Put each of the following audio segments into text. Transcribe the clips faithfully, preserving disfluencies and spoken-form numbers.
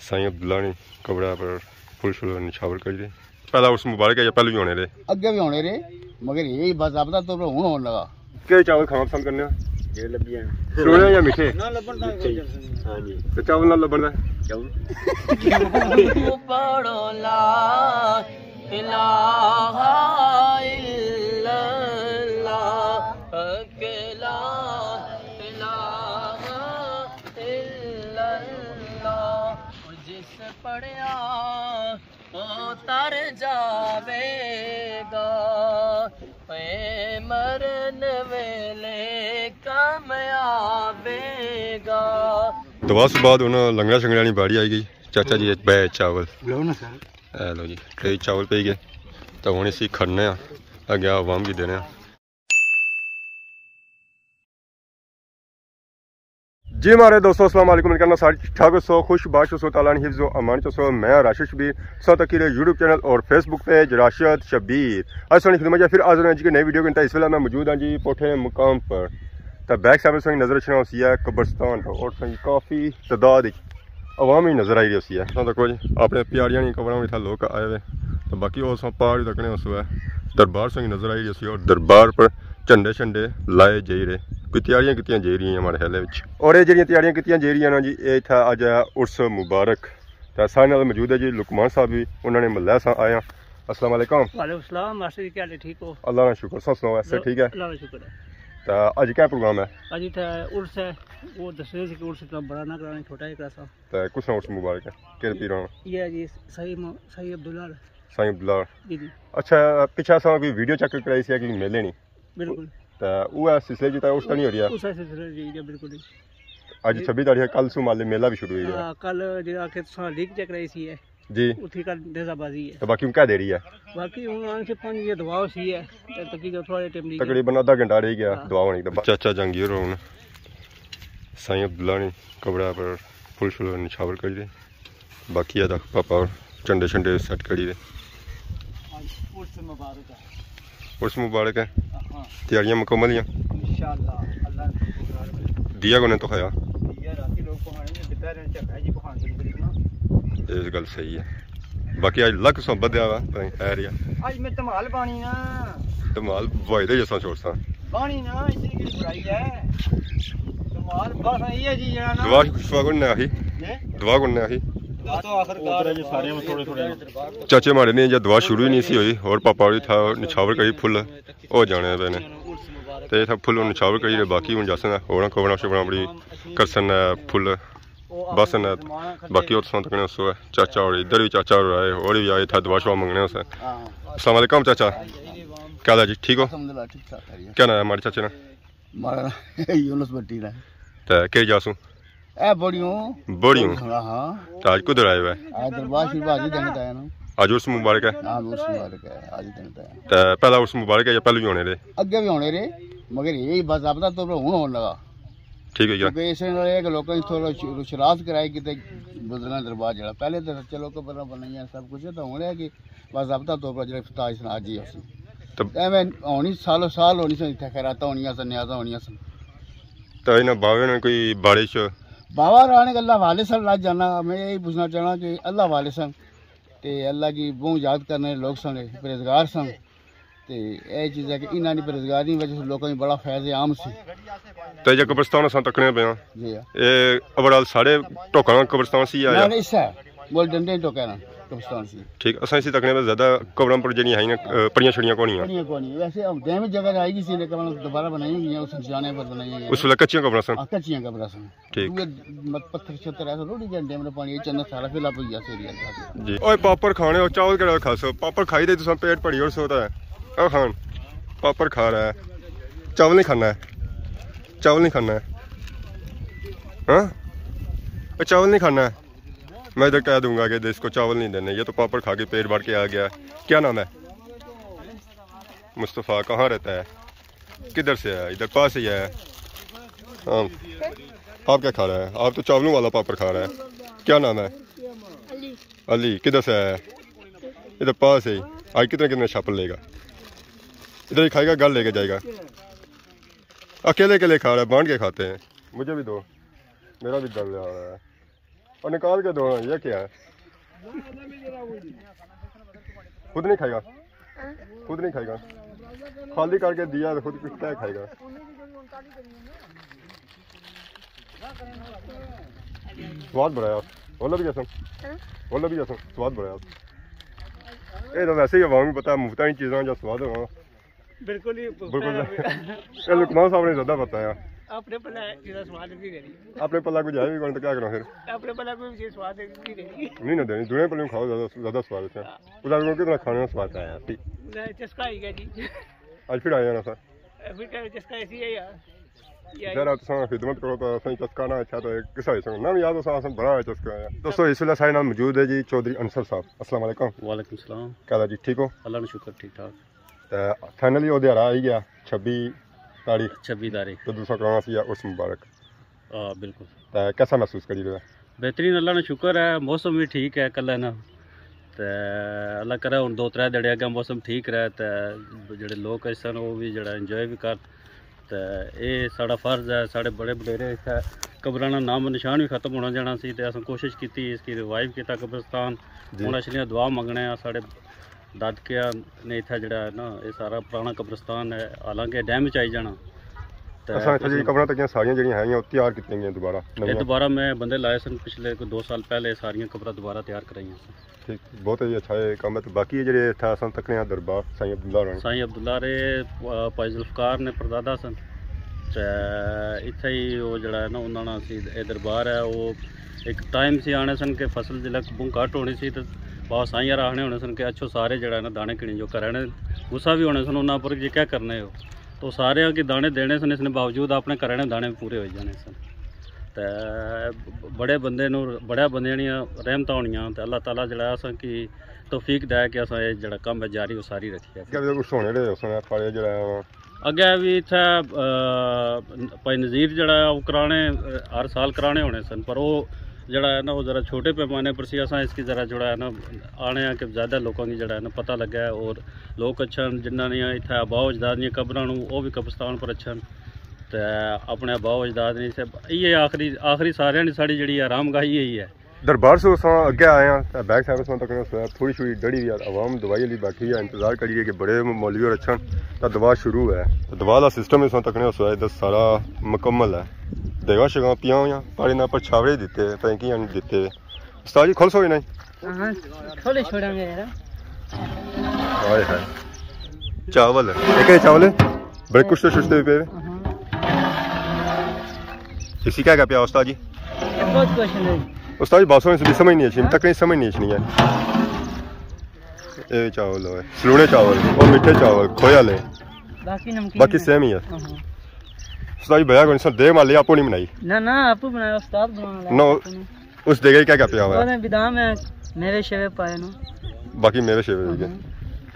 سائیں عبداللہ نے قبرہ پر پھل شل نچھاور کری دے۔ پہلا عرس مبارک ہے یا پہلے بھی ہونے رہے؟ اگے بھی ہونے رہے، مگر یہ باضابطہ طور پر ہن ہون لگا۔ کہڑے چاول کھانا پسند کرنے ہو؟ یہ لبیاں۔ سونے یا میٹھے؟ نہ لبن دا۔ ہاں جی۔ تے چاول نہ لبن دا؟ چاول۔ پڑھو لا الہ الا اللہ، حق لا الہ الا اللہ۔ جس پڑھیا او تر جاوے گا، اے مرن ویلے کم آوے گا۔ دعا سے بعد ہن لنگڑا شنگڑا نی باری آئی گئی۔ چاچا جی، ایک بے چاول۔ لو نا سر۔ اے لو جی، ٹرے چاول پئی گئے۔ تو ہن اسی کھڑنے آں، اگے عوام کی دینے آں۔ جی ماڑے دوستو، السلام علیکم، امید کرنا سارے ٹھیک ٹھاک ہوسو، خوش باش ہوسو، تعالیٰ نے حفظ و امان چ ہوسو۔ میں راشد شبیر، سو تکی رہے یوٹیوب چینل اور فیس بک پیج راشد شبیر۔ اج سنی خدمت چ پھر حاضر ہاں جی کہ نئی ویڈیو کے اندر۔ اس ویلے میں موجود ہاں جی پوٹھے مقام پر۔ تے بیک سائیڈ سنی نظر اچھنا ہوسی ہے قبرستان، اور سنی کافی تعداد وچ عوام ہی نظر آئی رہی ہوسی ہے۔ تاں تکو جی اپنے پیاریاں نی قبراں وچ اتھا لوک آئے ہوئے۔ تے باقی او ساں پہاڑ وی تکنے ہوسو ہے۔ دربار سنی نظر آئی رہی ہوسی ہے اور دربار پر جھنڈے شنڈے لائے جائی رہے۔ کوئی تیاریاں کیتیاں جائی رہی ہیں ہمارے خیال وچ۔ اور اے جڑیاں تیاریاں کیتیاں جائی رہی ہیں نا جی، اے اتھا اج ہے عرس مبارک۔ تے سارے نال موجود ہے جی لقمان صاحب بھی، انہاں نے محلہ ساں آئے ہیں۔ السلام علیکم۔ وعلیکم السلام، ماسٹر جی، کیا حال ہے؟ ٹھیک ہو؟ اللہ نا شکر، سب سناؤ، ایسے ٹھیک ہے؟ اللہ کا شکر ہے۔ تے اج کیا پروگرام ہے؟ اج اتھے عرس ہے، وہ دسے سی کہ عرس اتنا بڑا نہ کرانا، چھوٹا ہی کراساں۔ تے کس نا عرس مبارک ہے؟ کہڑے پیر ہونا؟ یہ ہے جی سائیں م-، سائیں عبداللہ۔ سائیں عبداللہ۔ جی جی۔ اچھا، پچھے اساں کوئی ویڈیو چیک کرائی سی کہ میلے نہیں؟ بالکل۔ تے اوہ سلسلے جی تے اس طرح نہیں ہو رہی ہے؟ اس سلسلے جی، جی، بالکل جی۔ اج چھبی تاریخ ہے، کل سوں مالے میلہ بھی شروع ہوئی گیا۔ ہاں، کل جڑا کہ تساں لیگ چیک کرائی سی ہے۔ جی۔ اتھی کل نیزہ بازی ہے۔ تے باقی ہن کیا دے رہی ہے؟ باقی ہن آن سے پانچ یہ دعا ہوسی ہے۔ تے تقریباً تھوڑا ٹائم نہیں۔ تقریباً آدھا گھنٹہ رہ گیا، ہاں۔ دعا ہونی تے بعد۔ چاچا جہانگیر ہن سائیں عبداللہ نی قبرہ پر پھل شل نچھاور کری دے۔ باقی ادا پاپا جھنڈے شنڈے سیٹ کری دے۔ عرس مبارک ہے۔ عرس مبارک ہے۔ ہاں۔ تیاریاں مکمل ہیں؟ انشاءاللہ، اللہ نے دیا کونے تو کھایا؟ دیا راتی لوگ پکانے نے، دوپہر نے جھکا جی پکان شروع کری نا۔ یہ گل صحیح ہے۔ باقی اج لک سو بدیا وا، پتہ نہیں خیر یا۔ اج میں دھمال بانی نا۔ دھمال بوائی دے جساں چھوڑساں۔ بانی نا، اسی کی برائی ہے۔ دھمال بس یہ جی جڑا نا۔ دعا شفا کون نے آخی؟ ہیں؟ دعا کون نے آخی؟ دعا تو آخر کار ادھر جی سارے میں تھوڑے تھوڑے۔ چاچے ماڑے نے جا دعا شروع ہی نہیں سی ہوئی، اور پاپا ہوری تھا نچھاور کری پھل او جانے پے نے۔ تے اتھا پھل نچھاور کری رہے، باقی ہن جاسن ہوراں کورا شورا بڑی کرسن پھل۔ بس نہ، باقی اور تساں تکنے سو ہے۔ چاچا اور ادھر بھی چاچا اور آئے، اور بھی آئے تھا دعا شعا منگنے سے۔ ہاں۔ السلام علیکم چاچا۔ کیا حال ہے جی؟ ٹھیک ہو؟ الحمدللہ، ٹھیک ٹھاک ہے۔ کیا نام ہے ہمارے چاچے نا؟ ہمارا نام یونس بٹی نا۔ تے کیا جاسوں؟ اے بڑیوں۔ بڑیوں۔ ہاں، ہاں۔ تے آج کدھر آئے ہوئے؟ آج دربار شریف حاضری دینے تے آیا نا۔ آج عرس مبارک ہے۔ ہاں، عرس مبارک ہے، حاضری دینے تے آیا۔ تے پہلا عرس مبارک ہے یا پہلے بھی ہونے رہے؟ اگے بھی ہونے رہے، مگر یہ باضابطہ طور پر ہن ہون لگا۔ ٹھیک ہے جی۔ کیونکہ اس نے ایک لوکاں کی تھوڑا ش-، شراث کرائی کیتے بزرگاں دربار جڑا۔ پہلے تو چلو قبراں بنائیاں سب کچھ، تو ہن ہے کہ باضابطہ طور پر جڑا افتتاح اس نے اج ہی ہوسی۔ تو ایویں ہونی سالوں سال ہونی سن، اتھے خیراتاں ہونیاں سن، نیازاں ہونیاں سن۔ تو انہاں باوے نے کوئی بارش؟ باوا رانے اللہ والے سن، رج جانا، میں یہی پوچھنا چاہنا کہ اللہ والے سن، تے اللہ کی بہوں یاد کرنے لوگ سن، پرہیزگار سن۔ تے اے چیز ہے کہ انہاں نی پرہیزگاری وجہ سے لوکاں کی بڑا فیض عام سی۔ تے جے قبرستان اساں تکنے پے ہاں، جی ہاں۔ اے اوور آل سارے ٹوکاں قبرستان سی یا؟ نہ، نہ، اس ہے، مول ڈنڈے ٹوکا نا قبرستان سی۔ ٹھیک، اساں اسی تکنے پے زیادہ قبراں پر جڑیاں ہیں نا، پڑیاں چھڑیاں کونیاں۔ پڑیاں کونی، ویسے ہم ڈیم جگہ آئی گئی سی، لیکن قبراں بنائی ہوئی ہیں، اس نشانے پر بنائی ہوئی ہیں۔ اس ویلے کچیاں قبراں سن؟ ہاں، کچیاں قبراں سن۔ ٹھیک۔ اوئے مت-، پتھر شتھر ایسا روڑی گیا، ڈیم نے پانی چندہ سارا پھیلا پئی گیا، سیری جی۔ او پاپڑ کھانے ہو، چاول کیڑا کھاسو؟ پاپڑ کھائی دے تساں پیٹ بھری اور سوتا ہے۔ او خان، پاپڑ کھا رہا ہے۔ چاول نہیں کھانا ہے۔ چاول نہیں کھانا ہے۔ ہاں؟ او چاول نہیں کھانا ہے۔ میں ادھر کہہ دوں گا کہ اس کو چاول نہیں دینے۔ یہ تو پاپڑ کھا کے پیٹ بھر کے آ گیا ہے۔ کیا نام ہے؟ مصطفیٰ۔ کہاں رہتا ہے؟ کدھر سے آیا؟ ادھر پاس ہی آیا ہے۔ ہاں۔ آپ کیا کھا رہا ہے؟ آپ تو چاولوں والا پاپڑ کھا رہا ہے۔ کیا نام ہے؟ علی۔ علی، کدھر سے آیا ہے؟ ادھر پاس ہے۔ آج کتنا کتنا شاپر لے گا؟ ادھر ہی کھائے گا، گھر لے کے جائے گا۔ اکیلے اکیلے کھا رہا ہے، بانٹ کے کھاتے ہیں۔ مجھے بھی دو، میرا بھی دل آ رہا ہے۔ اور نکال کے دو، یہ کیا ہے؟ خود نہیں کھائے گا، خود نہیں کھائے گا، خالی کر کے دیا تو خود کیا کھائے گا؟ سواد بڑا ہے۔ اور لبی جاسم، اور لبی جاسم، سواد بڑا ہے۔ یہ تو ویسے ہی عوام کو پتا ہے، مفتا ہی چیزاں جو سواد ہونا۔ بالکل ہی بالکل۔ یہ لقمان صاحب نے زیادہ پتا ہے۔ اپنے پلا جیڑا سواد بھی کری۔ اپنے پلا کو جائے بھی کون تو کیا کرنا پھر؟ اپنے پلا کو بھی سواد بھی کری۔ نہیں نہ دینی، دونے پلے کھاؤ، زیادہ زیادہ سواد ہے۔ ادھر کو کتنا کھانے میں سواد آیا۔ ٹھیک۔ چسکا ہی گیا جی۔ اج پھر آیا نا سر۔ پھر کیا چسکا ایسی ہے یار۔ یار، تساں خدمت کرو تو اساں چسکا نہ اچھا تو کسا ہی سنو۔ نہ یار، تساں اساں بڑا چسکا ہے۔ دوستو، اس ویلے سارے نال موجود ہے جی چوہدری انصر صاحب۔ السلام علیکم۔ وعلیکم السلام۔ کیا حال ہے جی، ٹھیک ہو؟ اللہ کا شکر، ٹھیک ٹھاک۔ تے فائنلی او دیہاڑا آئی گیا، چھبی تاریخ۔ چھبی تاریخ۔ تو دوسرا کرانا سی اس مبارک۔ ہاں، بالکل۔ تے کیسا محسوس کری رہے؟ بہترین، اللہ نا شکر ہے، موسم بھی ٹھیک ہے کلے نا۔ تے اللہ کرے ہن دو ترے دھیاڑے اگے موسم ٹھیک رہے تے جڑے لوگ اس سن وہ بھی جڑا انجوائے بھی کر۔ تے اے ساڑا فرض ہے، ساڑے بڑے بڈیرے اتھے قبراں نا نام و نشان بھی ختم ہونا جانا سی تے اساں کوشش کیتی اس کی ریوائیو کیتا قبرستان۔ جی۔ ہن اصلیاں دعا منگنے آں ساڑے دادکیاں نے اتھا جڑا ہے نا، اے سارا پرانا قبرستان ہے، حالانکہ ڈیم وچ آئی جانا۔ تے اساں اتھا جی قبراں تکیاں ساریاں جڑیاں ہیں، او تیار کیتیاں گیاں دوبارہ اے نویاں۔ دوبارہ میں بندے لائے سن، پچھلے کوئی دو سال پہلے ساریاں قبراں دوبارہ تیار کرائیاں سن۔ ٹھیک، بہت ہی اچھا اے کم ہے۔ تے باقی اے جڑے اتھا اساں تکنے آں دربار سائیں عبداللہ ہوراں نے۔ سائیں عبداللہ رے، آ، پائی ذوالفقار نے پردادا سن۔ تے اتھے ہی او جڑا ہے نا، انہاں نا سی اے دربار ہے، او ایک ٹائم سی آنے سن کہ فصل جلے بہوں گھٹ ہونی سی تے بابا سائیں یار آخنے ہونے سن کہ اچھو سارے جڑا ہے نا دانے کھنی جو گھراں نے غصہ بھی ہونے سن انہاں پر، یہ کیا کرنے ہو؟ تو سارے کی دانے دینے سن، اس نے باوجود اپنے گھراں نے دانے بھی پورے ہوئی جانے سن۔ تے بڑے بندے نو، بڑے بندے نیاں رحمتاں ہونیاں تے اللہ تعالیٰ جڑا ہے اساں کی توفیق دے کہ اساں اے جڑا کم ہے جاری و ساری رکھیے۔ کیا اس ہونے دے اس نے پڑے جڑا ہے اگے بھی اتھے، آ، پائی نذیر جڑا ہے، او کرانے، آ، ہر سال کرانے ہونے سن، پر او جڑا ہے نا، او ذرا چھوٹے پیمانے پر سی۔ اساں اس کی ذرا جڑا ہے نا، آنے آ کہ زیادہ لوکاں کی جڑا ہے نا، پتہ لگا ہے، اور لوک اچھن، جنہاں نے اتھے آباء و اجداد نیاں قبراں نو، او بھی قبرستان پر اچھن، تے اپنے آباء و اجداد نے سے، یہ آخری، آخری ساریاں نی ساڑی جڑی آرام گاہ یہی ہے۔ دربار سو اساں اگے آئے ہاں، تے بیک سائیڈ اساں تکنے ہوسو ہے، تھوڑی تھوڑی ڈڑی ہوئی عوام دوائی علی بیٹھی ہے، انتظار کری رہی ہے کہ بڑے مولوی اور اچھن، تے دعا شروع ہے۔ تے دعا والا سسٹم اساں تکنے ہوسو ہے، ادھر سارا مکمل ہے۔ دیگاں شگاں پیاں ہویاں، پر انہاں پر چھاوڑے دیتے، پینکیاں نہیں دیتے۔ استاد جی، کھل سو ہی نہیں؟ ہاں، کھولے چھوڑاں گے یار۔ ہائے ہائے۔ چاول ہے۔ ایک ہے چاول ہے؟ بڑے کشتے ششتے بھی پے ہوئے۔ ہاں۔ اسی کیا کیا پیا استاد جی؟ بہت کچھ نہیں۔ استاد جی، باسوں اس بھی سمجھ نہیں اچھی، ہاں؟ تک نہیں سمجھ نہیں اچھی ہے۔ اے چاول ہوئے، سلوڑے چاول، اور میٹھے چاول، کھوئے والے۔ باقی نمکین باقی ہے۔ سیم ہی ہے۔ ہاں، ہاں۔ استاد جی، بھیا کون سا دے مالے آپ نہیں بنائی؟ نہ، نہ، آپ بنایا، استاد بنانا لگا۔ نو۔ اس دے گئے کیا کیا پیا ہوا ہے؟ اور بادام ہے، میوے شیوے پائے نا۔ باقی میوے شیوے ہو گئے۔ ہاں۔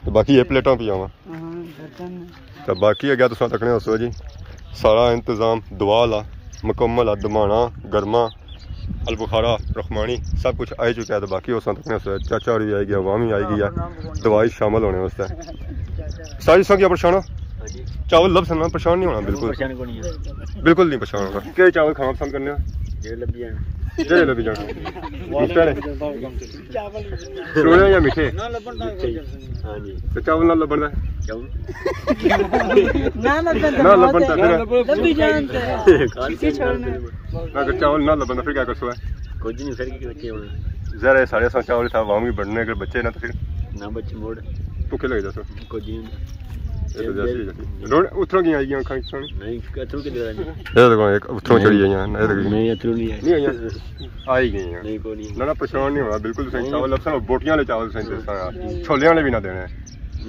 تو باقی یہ پلیٹاں پیا ہوا۔ ہاں، برتن۔ تو باقی اگیا تساں تکنے ہوسو جی، سارا انتظام دعا لا مکمل ہے، دمانا، گرما، البخارا، رحمانی، سب کچھ آئی چکا ہے۔ تو باقی اساں تکنے ہوسو، چاچا اور بھی آئی گیا، عوام بھی آئی گئی ہے دعا اچ شامل ہونے واسطے۔ ساری سنگیا پریشان ہو؟ ہاں جی۔ چاول لب سننا پریشان نہیں ہونا بالکل۔ پریشان کو نہیں ہے۔ بالکل نہیں پریشان ہونا۔ کہڑے چاول کھانا پسند کرنے ہو؟ جڑے لبی جان۔ جڑے لبی جان۔ مٹھے والے۔ سونے یا میٹھے؟ نہ لبن دا کوئی۔ ہاں جی۔ تو چاول نہ لبن دا؟ چاول؟ نہ لبن دا نہ لبن دا پھر؟ لبی جان تے۔ کسی چھوڑنا۔ اگر چاول نہ لبن دا پھر کیا کرسو ہے؟ کچھ نہیں، پھر کی رکھے ہونا؟ ذرا سارے سا چاول تھا، عوام کی بڑھنے اگر بچے نہ تو پھر؟ نہ بچے موڑ۔ تو کیا لگے دسو؟ کچھ نہیں۔ یہ تو جیسے ہی جاتی۔ روڈ اتھروں کی آئی گیا کھائی سن؟ نہیں، اتھروں کی لگا نہیں۔ یہ دیکھو، ایک اتھروں چڑھی آئی ہیں، یہ دیکھو۔ نہیں، اتھروں نہیں آئی۔ نہیں آئی ہیں؟ آئی گئی ہیں۔ نہیں، کوئی نہیں۔ نہ، نہ، پریشان نہیں ہونا، بالکل صحیح۔ نہیں۔ چاول اصل بوٹیاں والے چاول صحیح دساں یار۔ چھولیاں والے بھی نہ دینے۔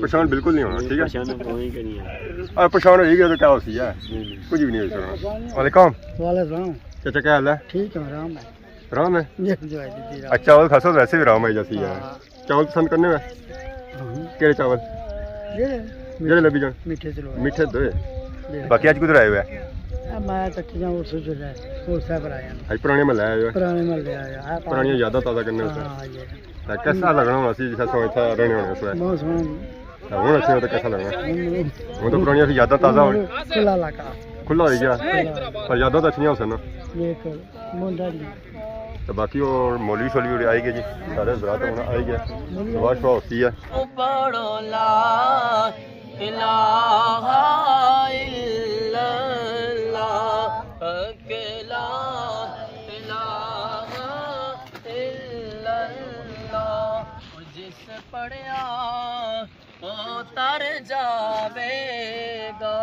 پریشان بالکل نہیں ہونا، نہیں، ٹھیک ہے؟ پریشان کوئی نہیں ہے۔ اور پریشان ہوئی گیا تو کیا ہو سی ہے؟ نہیں، نہیں۔ کچھ بھی نہیں ہو سکنا۔ وعلیکم۔ وعلیکم السلام۔ چاچا، کیا حال ہے؟ ٹھیک ہے، آرام ہے۔ آرام ہے؟ جی، جی، جی، جی، آرام۔ اچھا، چاول کھاسو ویسے بھی آرام آئی جاتی ہے۔ ہاں۔ چاول پسند کرنے میں؟ ہاں۔ کہڑے چاول؟ جڑے جڑے لبی جان؟ میٹھے چلو۔ میٹھے دوئے۔ جی۔ باقی اج کدھر آئے ہوئے؟ آ، میں تکیاں اس جو ہے، اس طرح پر آیا۔ اج پرانے محلے آئے ہوئے؟ پرانے محلے آیا۔ آ، پرانیاں یاداں تازہ کرنے ہوئے؟ ہاں، یہ۔ تے کیسا لگنا ہونا سی جس طرح اتھا رہنے ہونے اس وقت؟ بہت سوہنا۔ تے ہن اچھے تے کیسا لگنا؟ ہن تو پرانیاں سی یاداں تازہ ہو۔ کھلا علاقہ۔ کھلا ہوئی گیا۔ کھلا۔ پر یاداں تو اچھیاں ہو سن۔ بالکل۔ موندا نہیں۔ تے باقی اور مولوی شولوی ہوری آئی گئے جی، سارے حضرات ہن آئی گئے، دعا شعا ہوسی ہے۔ پڑھو لا الہ الا اللہ، حق لا الہ الا اللہ۔ جس پڑھیا او تر جاوے گا،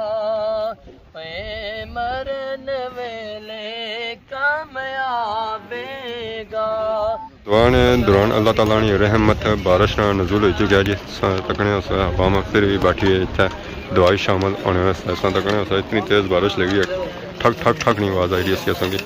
اے مرن ویلے کم آوے گا۔ دعا نے دوران اللہ تعالیٰ نی رحمت بارش نا نزول ہوئی چکیا جی۔ اساں تکنے اس عوام اکثر بھی بیٹھی ہے اتھے دعائی شامل ہونے واسطے۔ اساں تکنے اس اتنی تیز بارش لگی ہے، ٹھک ٹھک ٹھک نی آواز آئی رہی ہے اساں کی۔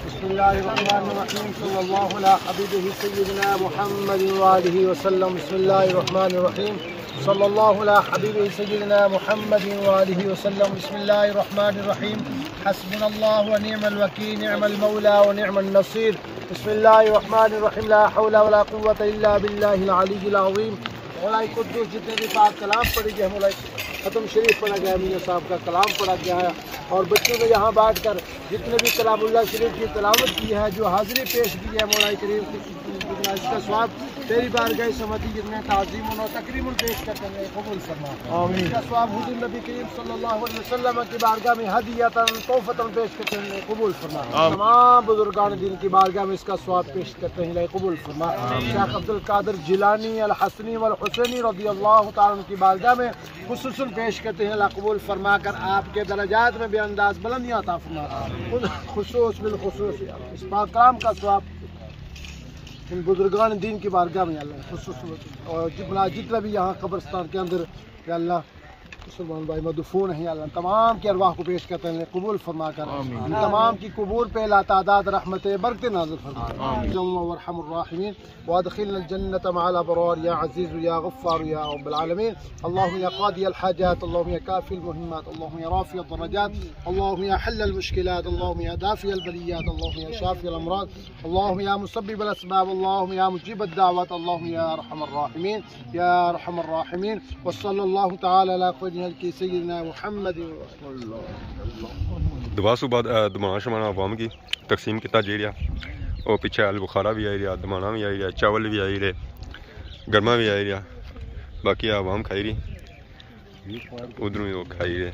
بسم الله الرحمن الرحيم. صلى الله على حبيبه سيدنا محمد وآله وسلم. بسم الله الرحمن الرحيم. صلى الله على حبيبه سيدنا محمد وآله وسلم. بسم الله الرحمن الرحيم. حسبنا الله ونعم الوكيل، نعم المولى ونعم النصير. بسم الله الرحمن الرحيم. لا حول ولا قوة إلا بالله العلي العظيم. مولا قدوس، جتنے بھی پاک کلام پڑھے گئے، مولا ختم شریف پڑھا گیا، میاں صاحب کا کلام پڑھا گیا ہے، اور بچوں نے یہاں بیٹھ کر جتنے بھی کلام اللہ شریف کی تلاوت کی ہے، جو حاضری پیش کی ہے، مولا کریم، اس کا ثواب تیری بارگاہ سمتی، جتنے تعظیم و تکریم پیش کرتے ہیں، قبول فرما۔ آمین۔ اس کا ثواب حضور نبی کریم صلی اللہ علیہ وسلم کی بارگاہ میں ہدیۃً تحفۃً پیش کرتے ہیں، قبول فرما۔ آمین۔ تمام بزرگان دین کی بارگاہ میں اس کا ثواب پیش کرتے ہیں، الہی قبول فرما۔ آمین۔ شیخ عبدالقادر جیلانی الحسنی والحسینی رضی اللہ تعالیٰ عنہ کی بارگاہ میں خصوصاً پیش کرتے ہیں، اللہ قبول فرما کر آپ کے درجات میں بے انداز بلندیاں عطا فرما۔ خصوص بالخصوص اس پاک کلام کا ثواب ان بزرگان دین کی بارگاہ میں اللہ خصوص، اور جتنا، جتنا بھی یہاں قبرستان کے اندر یا اللہ مسلمان بھائی مدفون ہیں، یا اللہ تمام کی ارواح کو پیش کرتے ہیں، قبول فرما کر آمین۔ ان تمام کی قبور پہ لا تعداد رحمت برکت نازل فرما۔ آمین۔ اللهم ارحم الراحمین وادخلنا الجنة مع الابرار یا عزیز یا غفار یا رب العالمین۔ اللهم يا قاضي الحاجات، اللهم يا كافي المهمات، اللهم يا رافع الدرجات، اللهم يا حل المشكلات، اللهم يا دافع البليات، اللهم يا شافي الأمراض، اللهم يا مسبب الأسباب، اللهم يا مجيب الدعوات، اللهم يا أرحم الراحمين، يا أرحم الراحمين۔ وصلى الله تعالى على خير خلقه سيدنا محمد۔ دعا سوں بعد، اے، دمانا شمانا عوام کی تقسیم کیتا جی رہیا۔ او پچھے آلو بخارا بھی آئی رہیا، دمانا بھی آئی رہیا، چاول بھی آئی رہے، گرما بھی آئی رہیا۔ باقی عوام کھائی رہی۔ ادھروں ہی وہ کھائی رہے۔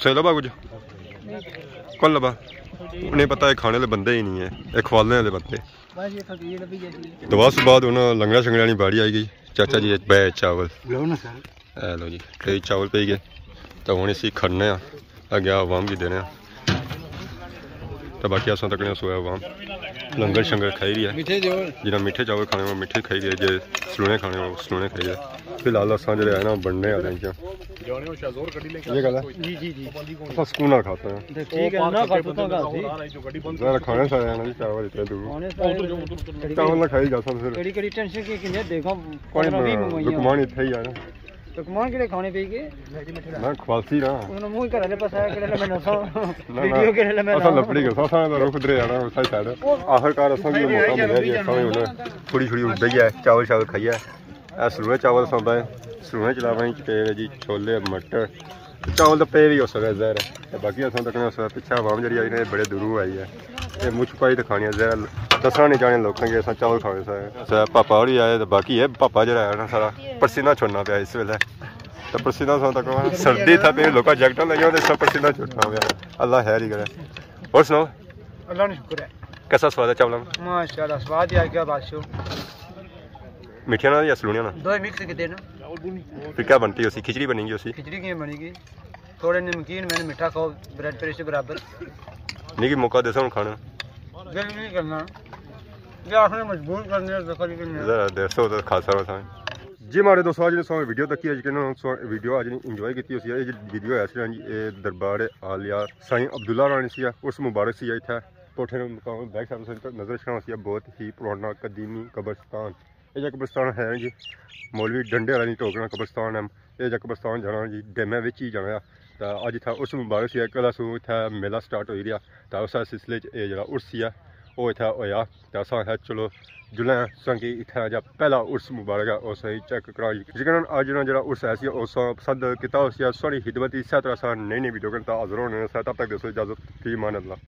صحیح لبا کچھ؟ کون لبا؟ انہیں پتہ ہے کھانے والے بندے ہی نہیں ہے، یہ کھوالنے والے بندے۔ دعا سے بعد انہاں لنگڑا شنگڑا نی باری آئی گئی۔ چاچا جی، بے چاول۔ اے لو جی، کئی چاول پئی گئے۔ تو ہن اسی کھڑنے آں، اگے عوام کی دینے آں۔ تو باقی اساں تکنے سویا عوام لنگر شنگر کھائی رہی ہے۔ میٹھے چاول۔ جنہاں میٹھے چاول کھانے وہ میٹھے کھائی رہی ہے، جے سلونے کھانے وہ سلونے کھائی رہی ہے۔ فی الحال اساں جڑے ہیں نا بننے والے ہیں کیا؟ یہ گل ہے؟ جی، جی، جی۔ اساں سکون نال کھاتے ہیں۔ ٹھیک ہے، نہ کھاتے تو گل سی۔ ذرا کھانے سارے ہیں نا جی، چاول اتنے دور۔ کھانے سارے۔ چاول نہ کھائی جا سن پھر۔ کڑی کڑی ٹینشن کی کنے دیکھو، کوئی پندرہ بیس منہ لکمان اتھے ہی ہے نا۔ لکمان کیڑے کھانے پئی گئے؟ میں کھواسی نا۔ انہاں منہ گھر والے پسا کیڑے لے میں نسا۔ نہ، نہ۔ ویڈیو کیڑے لے میں اساں نہ۔ لپڑی گئے، اساں دا رخ ادھر آنا، اساں سائیڈ۔ آخر کار اساں کی موقع ملیا جی، اساں ہن تھوڑی تھوڑی اڈائی ہے، چاول شاول کھائی ہے۔ اے سلوے چاول اساں پائے، سلوے چلاواں چ پے جی، چھولے، مٹر۔ چاول تو پے بھی ہو سکے ظاہر ہے۔ تے باقی اساں تکنے اس پچھے عوام جڑی آئی نے بڑے دوروں آئی ہے۔ اے منہ چھپائی تے کھانی ہے، ذرا دسنا نہیں چاہنے لوکاں کہ اساں چاول کھانے سارے۔ تے پاپا ہوری آئے تے باقی اے پاپا جڑا ہے نا سارا پسینہ چھوڑنا پیا اس ویلے۔ تے پسینہ ساں تک سردی تھا پہ لوکاں جیکٹاں لگیاں تے سب پسینہ چھوڑنا پیا۔ اللہ خیر ہی کرے۔ اور سناؤ؟ اللہ نے شکر ہے۔ کیسا سواد ہے چاولاں نا؟ ماشاءاللہ، سواد ہی آ گیا بادشاہ۔ میٹھیاں نا یا سلونیاں نا؟ دوئے مکس کیتے نا۔ پھر کیا بنتی اسی؟ کھچڑی بنی گی اسی؟ کھچڑی کیویں بنی گی؟ تھوڑے نمکین میں نے میٹھا کھاؤ، بریڈ پریس برابر۔ نہیں کہ موقع دیسا ہن کھانے نا۔ دل نہیں کرنا۔ یہ آخر مجبور کرنے ہیں، ذرا دیر سے ادھر کھا سارا تھا۔ جی ماڑے دوستو، اج نے سو ویڈیو تک ہی، اج کے نا سو ویڈیو اج نے انجوائے کیتی ہوسی۔ اے جی ویڈیو ہے سی جی، اے دربار عالیہ سائیں عبداللہ رانی سی، اس مبارک سی اتھے کوٹھے نے مقام بیک سائیڈ سے نظر اچھنا ہوسی، بہت ہی پرانا قدیمی قبرستان۔ اے جا قبرستان ہے جی، مولوی ڈنڈے والا نی ٹوکنا قبرستان ہے۔ اے جا قبرستان جانا جی، ڈیمے وچ ہی جانا ہے۔ تے اج اتھا عرس مبارک سی، کل سو اتھا میلہ سٹارٹ ہوئی رہیا۔ تے اس سلسلے چ اے جڑا عرس سی، او اتھا ہویا۔ تے اساں آخیا چلو جلنے آں، ساں کی اتھا جا پہلا عرس مبارک ہے، او ساں چیک کراں۔ یقیناً اج نا جڑا عرس ہے سی، او ساں پسند کیتا، اس یا ساڑی خدمت ہی، اسے طرح ساں نئی نئی ویڈیو کنے حاضر ہونے ساں۔ تب تک دیسو اجازت، فی امان اللہ۔